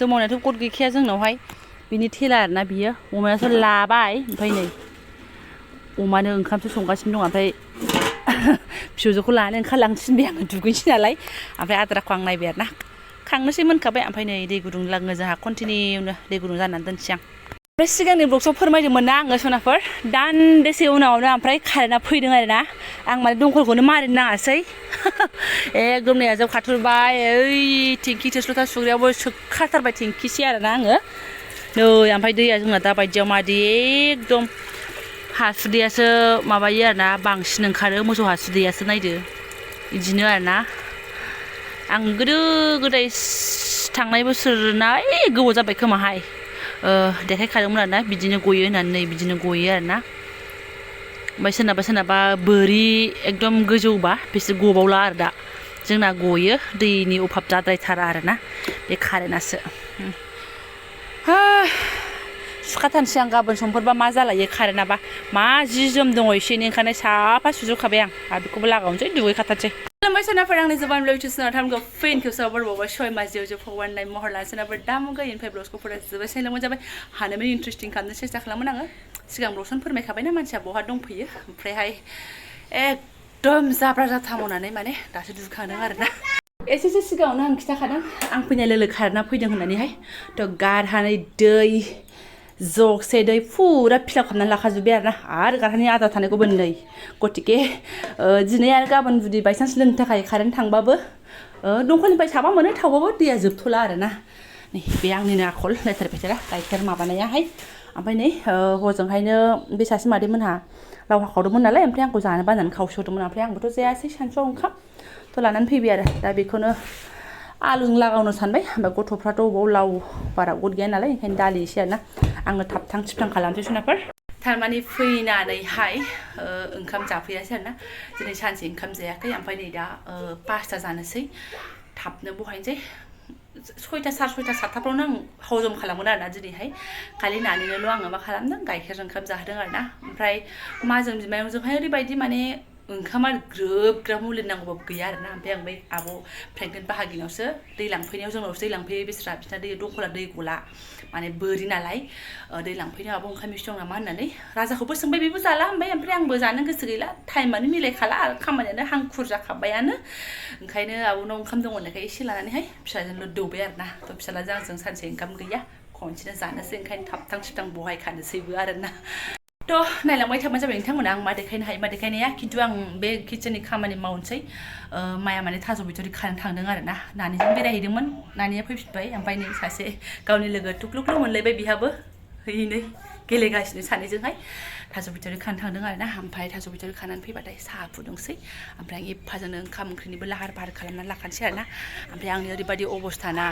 खस्थ' मावनायाथ' गद गैखाया जोंनावहाय बिनि थेला आरोना बियो अमायाथ' लाबाय ओमफ्राय नै अमानो ओंखामसो संगासिनो दं ओमफ्राय फिसौजोखौ लानानै ओंखारलांनो थिनबाय आङो दुगैनोसै नालाय ओमफ्राय आद्राखौ आं नायबाय आरोना खांनोसै मोनखाबाय ओमफ्राय नै दै गुदुं लाङो जोंहा कन्टिनिउनो दै गुदुं जानानै दोनसै आं ओमफ्राय सिगांनि ब्लगसआव फोरमायदोंमोन ना आङो सनाफोर दान्दिसे उनावनो ओमफ्राय कारेन्टआ फैदों आरोना आं माने दंखलखौनो मारिनो नाङासै एकदम नै आजाव खाथुरबाय ओइ टेंखि थोस्ल'था सुग्रायावबो सोखाथारबाय टेंखिसै आरोना आङो नै ओमफ्राय दैया जोंना दा बायदियाव मादि एकदम हासुदैयासो माबायो आरोना बांसिन ओंखारो मोसौ हासुदैयासो नायदो बिदिनो आरोना आं गोदो गोदाय थांनाय बोसोरना गोबाव जाबाय खोमाहाय देखायखादोंमोन आरोना बिदिनो गयो होननानै नै बिदिनो गयो आरोना ओमफ्राय सोरनाबा बोरि एकदम गोजौबा बिसोर गबावला आरो दा जोंना गयो दैनि अभाब जाद्रायथारा आरोना बे कारेन्टआसो सुखाथारनोसै आं गाबोन समफोरबा मा जालायो कारेन्टआबा मा जि जोम दङ एसे एनै ओंखारनाय साफा सुजोबखाबाय आं आरो बेखौबो लागावनोसै दुगैखाथारसै खुलुमबाय सोनाफोर आंनि जोबानब्लग इउटुब थामखौ फेन खेवसाव बरबावबाय सय माजियाव जो फवाननाय महर लानो सोनाफोर दा मुगायनिफ्राय ब्लगसखौ फरायजोबबाय साइलामोन जाबाय हानायमानि इन्ट्रेस्टिं खालामनो सेस्था खालामोन आङो सिगां ब्लगसन फोरमायखाबायना मानसिया बहा दंफैयो ओमफ्रायहाय एकदम जाब्रा जाथा मावनानै माने दासो दुखांदों आरोना एसेसो सिगाङावनो आं खिथाखादों आं फैनाय लोगो कारेन्टआ फैदों होननानैहाय थ' गारहानै दै जगसे दै फुरा फिलाप खालामनानै लाखाजोब्बाय आरो गारहानि आद्रा थानायखौबो नै गतिके दिनै आरो गाबोन जुदि बायसान्स लोंनो थाखाय कारेन्ट थांबाबो दंखलनिफ्राय साबा मोनो थावबाबो दैया जोबथ'ला आरोना नै बे आंनिनो आखल लेथेर फेथेरा गाइखेर माबानायाहाय ओमफ्राय नै हजोंहायनो बे सासे मादैमोनहा लाव हाखावदोंमोन नालाय ओमफ्राय आंखौ जानो बानानै खावसेहरदोंमोन ओमफ्राय आंबोथ' जायासै सानसुआव ओंखाम थ' लानानै फैबाय आरो दा बेखौनो आलुजों लागावनो सानबाय ओमफ्राय गथ'फ्राथ' बबाव लाव बारा गद गैया नालाय ओंखायनो दालि एसे आरोना आङो थाबथां थिबथां खालामसै सोनाफोर थारमाने फैनानैहाय ओंखाम जाफैयासै आरोना दिनै सानसे ओंखाम जायाखै ओमफ्राय नै दा 5ता जानोसै थाबनो बहायनोसै 6ता सार 6ता 7ताफ्रावनो आं हजम खालामगोन आरोना दिनैहाय खालि नानिनोल' आङो मा खालामदों गाइखेरजों ओंखाम जाहोदों आरोना ओमफ्राय माजों बिमायंजोंहाय ओरैबायदि माने ओंखामा ग्रोब ग्राब मुलि नांगौबाबो गैया आरोना ओमफ्राय आं बै आब' प्रेगनेन्ट बाहागिनावसो दै लांफैनायाव जोंनावसो दै लांफैयो बेस्रा बिसिना दै दंखला दै गला माने बोरि नालाय दै लांफैनो आब' ओंखाम इसे दं नामा होननानै राजाखौबो सोंबाय बेबो जाला होनबाय ओमफ्राय आंबो जानो गोसो गैला टाइमानो मिलायखाला आरो खामानियानो हांखुर जाखाबायानो ओंखायनो आब'नाव ओंखाम दं होननायखाय एसे लानानैहाय फिसाजोंल' दौबाय आरोना थ' फिसालाजों आंजों सानसे ओंखाम गैया खनसेनो जानोसै ओंखायनो थाबथां थिबथां बहायखानोसैबो आरोना थ' नायलांबाय थाबानो जाबाय नोंथांमोना आं मा देखायनो हायो मा देखायनाया खिन्थु आं बे किटचेननि खामानि मावनोसै माया माने थास' बिथ'रि खानो थांदों आरोना नानिजों बेरायहैदोंमोन नानिया फैफिनबाय ओमफ्राय नै सासे गावनि लोगो टुक्लुक्लु मोनलायबाय बिहाबो हैनै गेलेगासिनो सानैजोंहाय थास' बिथ'रि खानो थांदों आरोना ओमफ्राय थास' बिथ'रि खानानै फैबाथाय साहा फुदुंसै ओमफ्राय आं एफाजोंनो ओंखाम ओंख्रिनिबो लाहार फाहार खालामनानै लाखानोसै आरोना ओमफ्राय आंनि ओरैबायदि अबस्था ना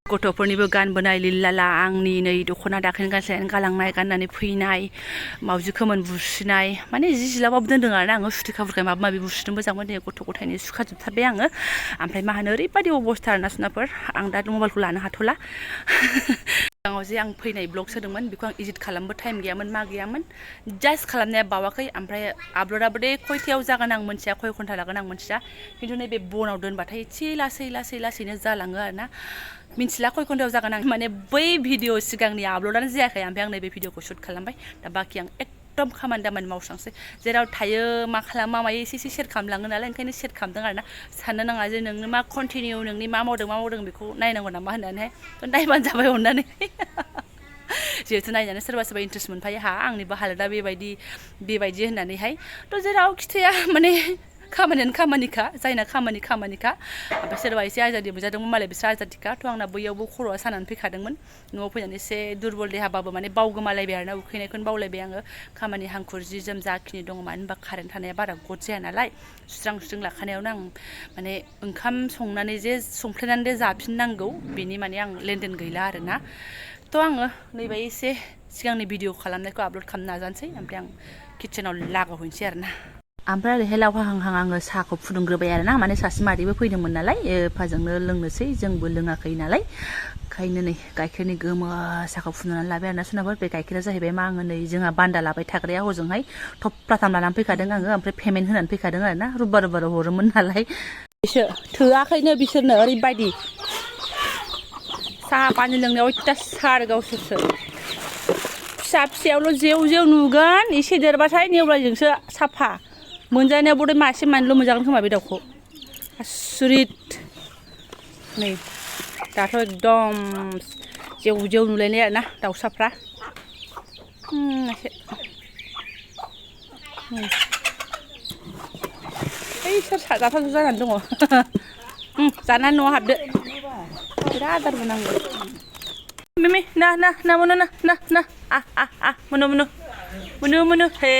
गथ'फोरनिबो गानबोनाय लिलाला आंनि नै दख'ना दाखोन गानस्लायनानै गालांनाय गाननानै फैनाय मावजि खोमोन बुस्रिनाय माने जि जिलाबाबो दोन्दों आरोना आङो सुथेखा बुरखाय माबा माबि बुस्रिनो मोजां मोनो गथ' गथायनि सुखाजोबथारबाय आङो ओमफ्राय मा होनो ओरैबायदि अबस्था आरोना सुनाफोर आं दा मबाइलखौ लानो हाथ'ला सिगाङाव जे आं फैनाय ब्लग सोदोंमोन बेखौ आं इडिट खालामबो टाइम गैयामोन मा गैयामोन जास्ट खालामनाया बावाखै ओमफ्राय आपल'डाबो दे खयथायाव जागोन आं मोनथिया खय घन्टा लागोन आं मोनथिया खिन्थु नैबे बनाव दोनबाथाय एसे लासैनो जालाङो आरोना मिन्थिला खय घन्टायाव जागोन आं माने बै भिडिअ सिगांनि आपल'डानो जायाखै ओमफ्राय आं नैबे भिडिअखौ शुट खालामबाय दा बाखि आं एकदम खामानि दामानि मावस्रांसै जेराव थायो मा खालामो मा मायो एसे सेयार खालामलाङो नालाय ओंखायनो सेयार खालामदों आरोना साननो नाङा जे नोंनो मा कन्टिनिउ नोंनि मा मावदों बेखौ नायनांगौ नामा होननानैहाय नायबानो जाबाय अननानै जिहेतु नायनानै सोरबा इन्ट्रेस्ट मोनफायो आंनिबो हालोदा बेबायदि होननानैहाय थ' जेराव खिथाया माने खामानियानो खामानिखा जायना खामानिखा ओमफ्राय सोरबा एसे आजादि मोनजादोंमोन मालाय बिस्रा आजादिखा थ' आंना बैयावबो खर'आ सानानै फैखादोंमोन न'आव फैनानै एसे दुरबल देहाबाबो माने बावगोमालायबाय आरोना उखैनायखौनो बावलायबाय आङो खामानि हांखुर जि जोम जाखिनि दङ मानो होनबा कारेन्ट थानाया बारा गद जाया नालाय सुस्रां लाखानायावनो आं माने ओंखाम संनानै जे संफ्लेनानै जे जाफिननांगौ बेनि माने आं लेनदेन गैला आरोना थ' आङो नैबे एसे सिगांनि भिडिअ खालामनायखौ आपल'ड खालामनो नाजानोसै ओमफ्राय आं किटचेनाव लागावहैनोसै आरोना ओमफ्राय ओरैहाय लावहाहां आङो साहाखौ फुदुंग्रोबाय आरोना माने सासे मादैबो फैदोंमोन नालाय एफाजोंनो लोंनोसै जोंबो लोङाखै नालाय ओंखायनो नै गाइखेरनि गोमो साहाखौ फुदुंनानै लाबाय आरोना सोनाफोर बे गाइखेरा जाहैबाय मा आङो नै जोंहा बान्दा लाबाय थाग्राया हजोंहाय थफ्लाथाम लानानै फैखादों आङो ओमफ्राय पेमेन्ट होनानै फैखादों आरोना रुबबार हरोमोन नालाय थोआखैनो बिसोरनो ओरैबायदि साहा पानि लोंनायाव अयथासार गावसोरसो फिसा फिसायावल' जेव जेव नुगोन एसे देरबाथाय नेवलायजोंसो साफा मोनजानायाव बथाय मासे मानैल' मोनजागोन खोमा बे दाउखौ आसुरित नै दाथ' एकदम जेव जेव नुलायनाय आरोना दाउसाफ्रा एसे ओइ सोर जाथाव जानानै दङ जानानै न'आव हाबदो बिराद आदारबो नांगौ मिमि ना मोनो ना मोनो हे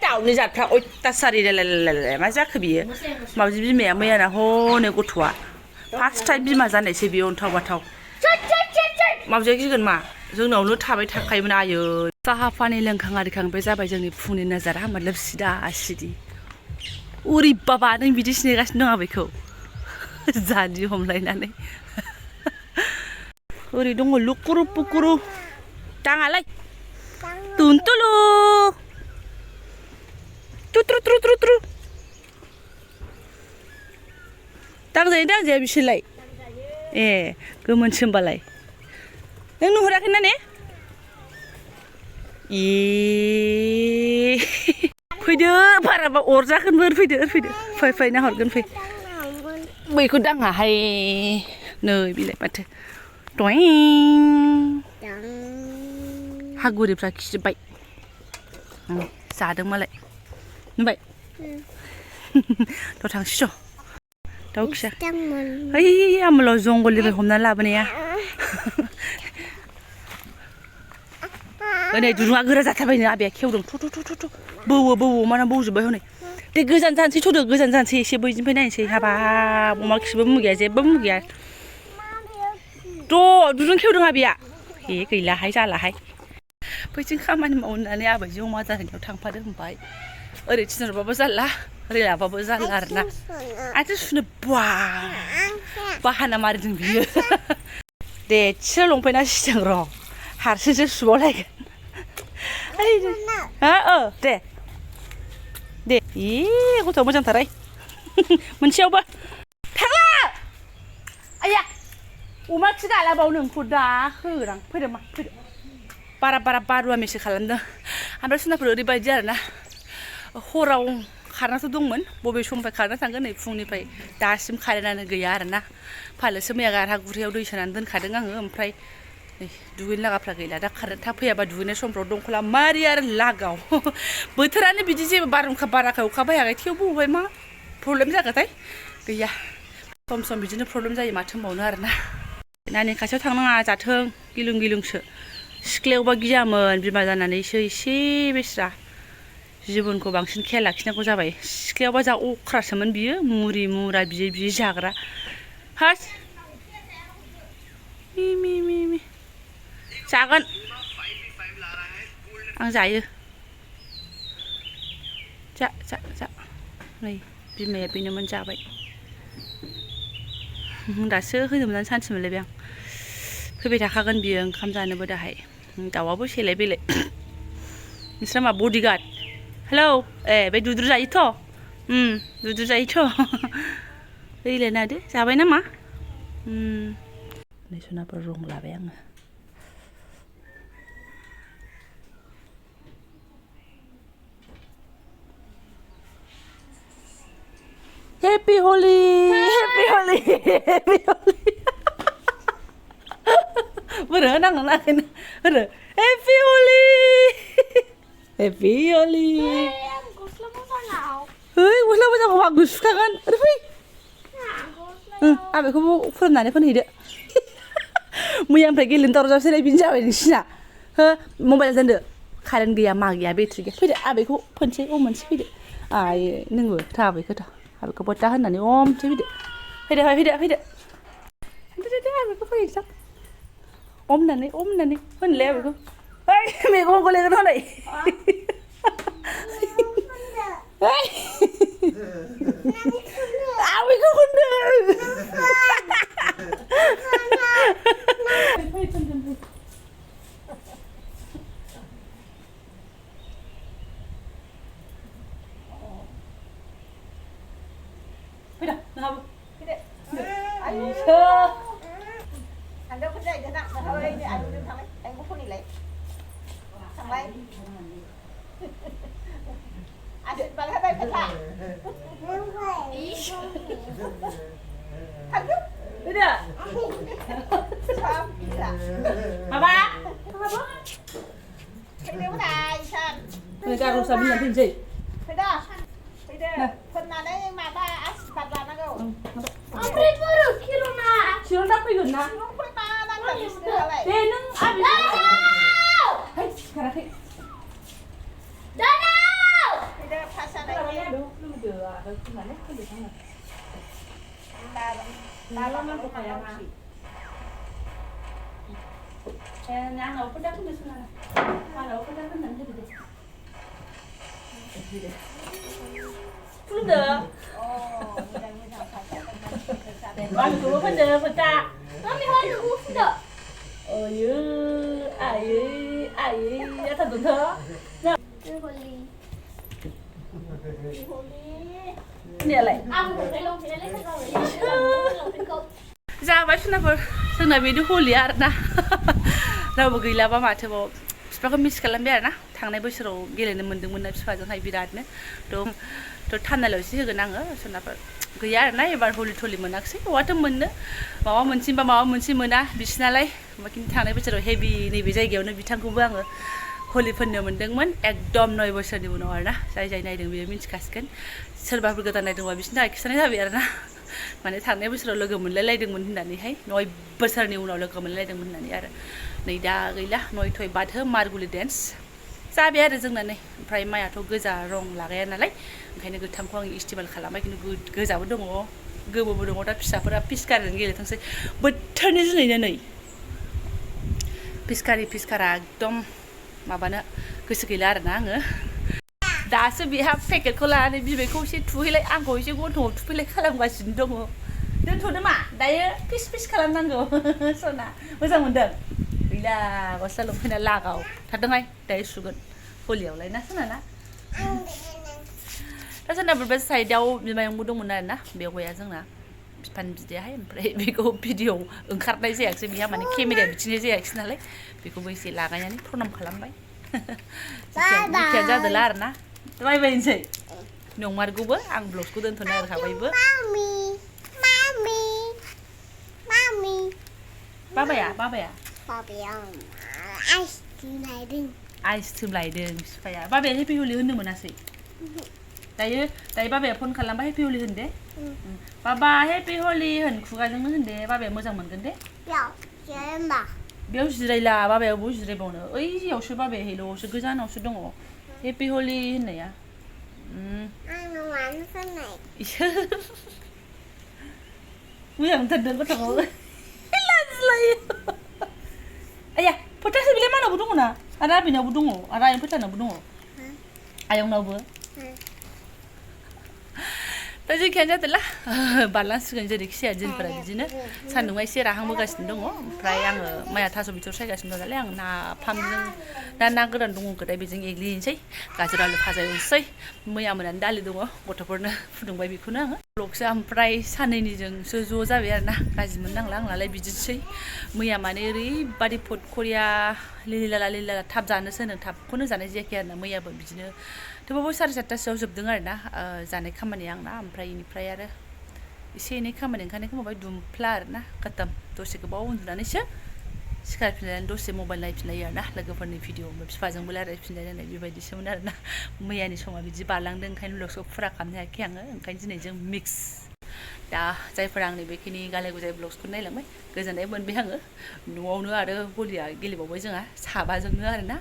दाउनि जातफ्रा अयथासारि लाय मा जाखो बियो मावजि बिमाया मैयाना हनै गथ'आ फार्स्ट टाइम बिमा जानायसै बेयो अन्थाव बाथाव मावजिया गिगोन मा जोंनावनो थाबाय थाखायोमोन आयै साहा पानि लोंखां आरिखां बे जाबाय जोंनि फुंनि नोजोरा मतलब सिदा सिदि उरि बाबा नों बिदि सिनायगासिनो दं बेखौ जादि हमलायनानै ओरै दङ लुकुरु पुकुरु दाङालाय तुन्तुलु तुत्रु दांजाया बिसोरलाय ए गोमोनसो होमबालाय नों नुहुराखैना ने ए फैदो बाराबा अरजागोनबो फै नाहरगोन फै बैखौ दाङाहाय नै बिलाय माथो टइं हागुरिफ्रा खिजोब्बाय जादों मालाय नुबाय थ' थांसै ज' दाउ फिसा ओइ आमोलाव जंगलनिफ्राय हमनानै लाबोनाया नै दुरुङा गोरा जाथारबायनो आबैया खेवदों थ' बौवो माना बौजोब्बाय हनै दे गोजान जानोसै थ'दो गोजान जानोसै एसे बैनिफ्राय नायनोसै हाबाब अमा खिबो मुगैया जेबो मुगैया दुरुं खेवदों आबैया ए गैलाहाय जालाहाय बैथिं खामानि मावनानै आबायजों अमा जाहैनायाव थांफादो होनबाय ओरै थिनहरबाबो जाला ओरै लाबाबो जाला आरोना आथिं सुनो बाहाना मारिदों बियो दे एसे लंपेन्टआ सिदों र' हारसिंसो सुबावलायगोन दे गथ'आ मोजांथारहाय मोनसेयावबो थांला आया अमा खि दालाबाव नोंखौ दा होरां फैदो बारा बारुवा मेसे खालामदों ओमफ्राय सुनाफोर ओरैबायदि आरोना हराव खारनाथ' दंमोन बबे समनिफ्राय खारना थांगोन नै फुंनिफ्राय दासिम कारेन्टआनो गैया आरोना फालोसो मैया गारहा गुरैयाव दै सोनानै दोनखादों आङो ओमफ्राय नै दुगैनो लागाफ्रा गैला दा कारेन्ट थाब फैयाबा दुगैनाय समफ्राव दंखला मारि आरो लागाव बोथोरानो बिदि जेबो बारहुंखा बाराखै अखा बायाखै थेवबो बबेहाय मा प्रब्लेम जागोनथाय गैया सम बिदिनो प्रब्लेम जायो माथो होनबावनो आरोना नानि खाथियाव थांनाङा जाथों गिलुंसो सिख्लायावबा गियामोन बिमा जानानैसो एसे बेस्रा जिबनखौ बांसिन खेयाल लाखिनांगौ जाबाय सिख्लायावबा जा अख्रासोमोन बियो मुरि मुरा बियै जाग्रा हास मि जागोन आं जायो जा नै बिमाया बेनोमोन जाबाय दासो होदोंमोन सानसे मोनलायबाय आं फैबाय थाखागोन बियो ओंखाम जानोबो दाहाय दाउआबो सेलाय बेलाय नोंस्रा मा बडिगार्ड हेलौ ए बे दुद्रु जायोथ' दुद्रु जायोथ' ओइलाय नायदो जाबाय नामा नै सनाफोर रं लाबाय आङो हेपि हलि बोरो नाङो नाङो बोरो हेपि हलि ओइ गस्ला मोजांखौ आं गुसुखागोन ओरै फै आबैखौबो फोरोंनानै फोनहैदो मैयानिफ्राय गेलेनो दावरावजासैलाय बिनो जाबाय नोंसिना हो मबाइल दोनदो कारेन्ट गैया मा गैया बेटारि गैया फैदो आबैखौ फोनसै मोनसे फैदो आयै नोंबो आबैखौ बथा होननानै हमसै फैदो आबैखौ फैनोसै हमनानै होनलाय आबैखौ ओइ मैगं गलायगोन हनै आबैखौ होनदो đâu có dậy nữa nặng mà thôi đi ăn đừng thằng ấy anh có phun lấy thằng này à điện vào cái đây phải thả thằng giúp Đi được. sao Ba. thấy nếu này sao Người ta không sao mình gì. thấy đó phần nào đấy mà ba đặt vào nó đâu Chưa đắp cái gừng nào. không phải ba đang làm gì vậy Thế nâng ăn đi. Hey, cara khi. thấy đó phát sang đây Đâu, lu được à, đâu không phải không được thằng nào. ba nó cũng phải làm Nhà nào có đắp cái gì nào. Mà đâu có đắp cái gì được. Lu được. Con của phân được phân ta. Mami har du ofta? Ai, jag tar den här. Holi. Nè lại. Ăn một cái lông thì nó lấy cái lông cái cốc. Dạ, vậy chúng ta vừa sang này video Holi à na. Đâu bagi là ba mà thôi bộ. Sepakat miss kalam biar na. Thằng này bây giờ rồi gile nên mình đừng muốn nói sepakat hay virat ne. To than là gì cái năng ở, chúng ta gaya na ibar Holi menak sih. Water mana? Mama mencim mana? Bisnalai. Makin thằng này bây giờ rồi heavy này bây giờ kiểu nó bị thằng cũng vang rồi. Holi phân mình đang muốn ekdom noi bây giờ đi buôn ở na. Saya này đừng bị miss kaskan. Serba berkata này đừng vào bisnalai. Kisah này biar na. Mana thằng này bây giờ logo mình lấy đừng mình nani hay. Noi besar ni uno logo mình lấy đừng mình nani ada. Này đã gila noi thôi bad hơn marguli dance. Sa biar जोंना नै ओमफ्राय माइयाथ' गोजा रं लागाया नालाय ओंखायनो गोथांखौ आं इस्तेमाल खालामबाय खिन्थु गोजाबो दङ गोमोबो दङ दा फिसाफोरा पिस्कारजों गेलेथोंसै बोथोरनि जुनैनो नै पिस्कारा एकदम माबानो गोसो गैला आरोना आङो दासो बेहा पेकेटखौ लानानै बिबैखौ एसे थुहैलाय आंखौ एसे गन्थंआव थुफैलाय खालामगासिनो दङ दोनथ'नो मा दायो पिस खालामनांगौ सना मोजां मोनदों गैला गस्ला लंपेन्टआ लागाव थादोंहाय दायो सुगोन हलियावलाय ना सोना ना दा सोना बोरैबा साइडआव बिमायंबो दंमोन आरोना बेवहाया जोंना बिफानि बिदायाहाय ओमफ्राय बेखौ भिडिअ ओंखारनाय जायाखिसै बिहा माने केमेराया बिथिंनाय जायाखिसै नालाय बेखौबो एसे लागायनानै प्रनाम खालामबाय जिखिया जादोला आरोना बाय बायनोसै नंमारगौबो आं ब्लगखौ दोनथ'नो नागिरखाबायबो बाबाया आइसक्रिम लायदों बिफाया बाबाया हेपि हलि होननो मोनासै दायो बाबाया फन खालामबा हेपि हलि होन दे बाबा हेपि हलि होन खुगाजोंनो होन दे बाबाया मोजां मोनगोन दे बेयाव जिरायला बाबाया बबाव जिरायबावनो ओइयावसो बाबाया हेल'आवसो गोजानावसो दङ हेपि हलि होननाया मोजां मोनथारदों गथ'खौ लाजिलायो आया फोथारसो बिलाय मानावबो दङ ना आरो आबैनावबो दङ आरो आयं फोथारनावबो दङ आयंनावबो दा जेखियानो जादोला बारलांसिगोन जेरैखि जाया दिनफोरा बिदिनो सान्दुंआ एसे राहांबोगासिनो दङ ओमफ्राय आङो माइया थास' बिथर सायगासिनो दं नालाय आं नाफामजों ना गोरान दङ गोदाय बेजों एग्लिनोसै गाजर आलु भाजा एवनोसै मैया मोनानि दालि दङ गथ'फोरनो फुदुंबाय बेखौनो आङो ब्लगसो ओमफ्राय साननैनिजोंसो ज' जाबाय आरोना गाज्रि मोननांला आंनालाय बिदिनोसै मैया माने ओरैबादि फटकरिया लिलिलाला थाब जानोसो होनो थाबखौनो जानाय जायाखै आरोना मैयाबो बिदिनो थेवबाबो 7:30सोआव जोबदों आरोना जानाय खामानिया आंना ओमफ्राय बेनिफ्राय आरो एसे एनै खामानि ओंखारनायखौ माबाय दुमफ्ला आरोना खतम दसे गोबाव उन्दुनानैसो सिखारफिननानै दसे मबाइल नायफिनलायो आरोना लोगोफोरनि भिडिअ बिफाजोंबो रायज्लायफिनलाय जानाय बेबायदिसोमोन आरोना मैयानि समा बिदि बारलांदों ओंखायनो ब्लगखौ फुरा खालामनो हायाखै आङो ओंखायनो दिनै जों मिक्स दा जायफोरा आंनि बेखिनि गालाय गुजाय ब्लग्सखौ नायलांबाय गोजोननाय मोनबाय आङो न'आवनो आरो हलिया गेलेबावबाय जोंहा साबाजोंनो आरोना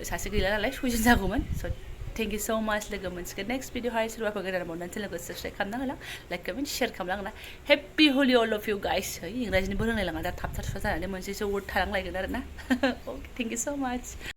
सासे गैला नालाय 6 जन जागौमोन Thank you so much लोगो मोनसिगोन नेक्स्ट भिडिअ सोरबाफोर गोदान मोननानै चेनेलखौ साबस्क्राइब खालामना होलां लाइक कमेन्ट शेयार खालामलांना हेपि हलि अल अफ इउ गाइस इंराजिनिबो रोंलायलाङा दा थाबथा जानानै मोनसेसो वर्ड थालांलायगोन आरोना थेंक इउ सो माच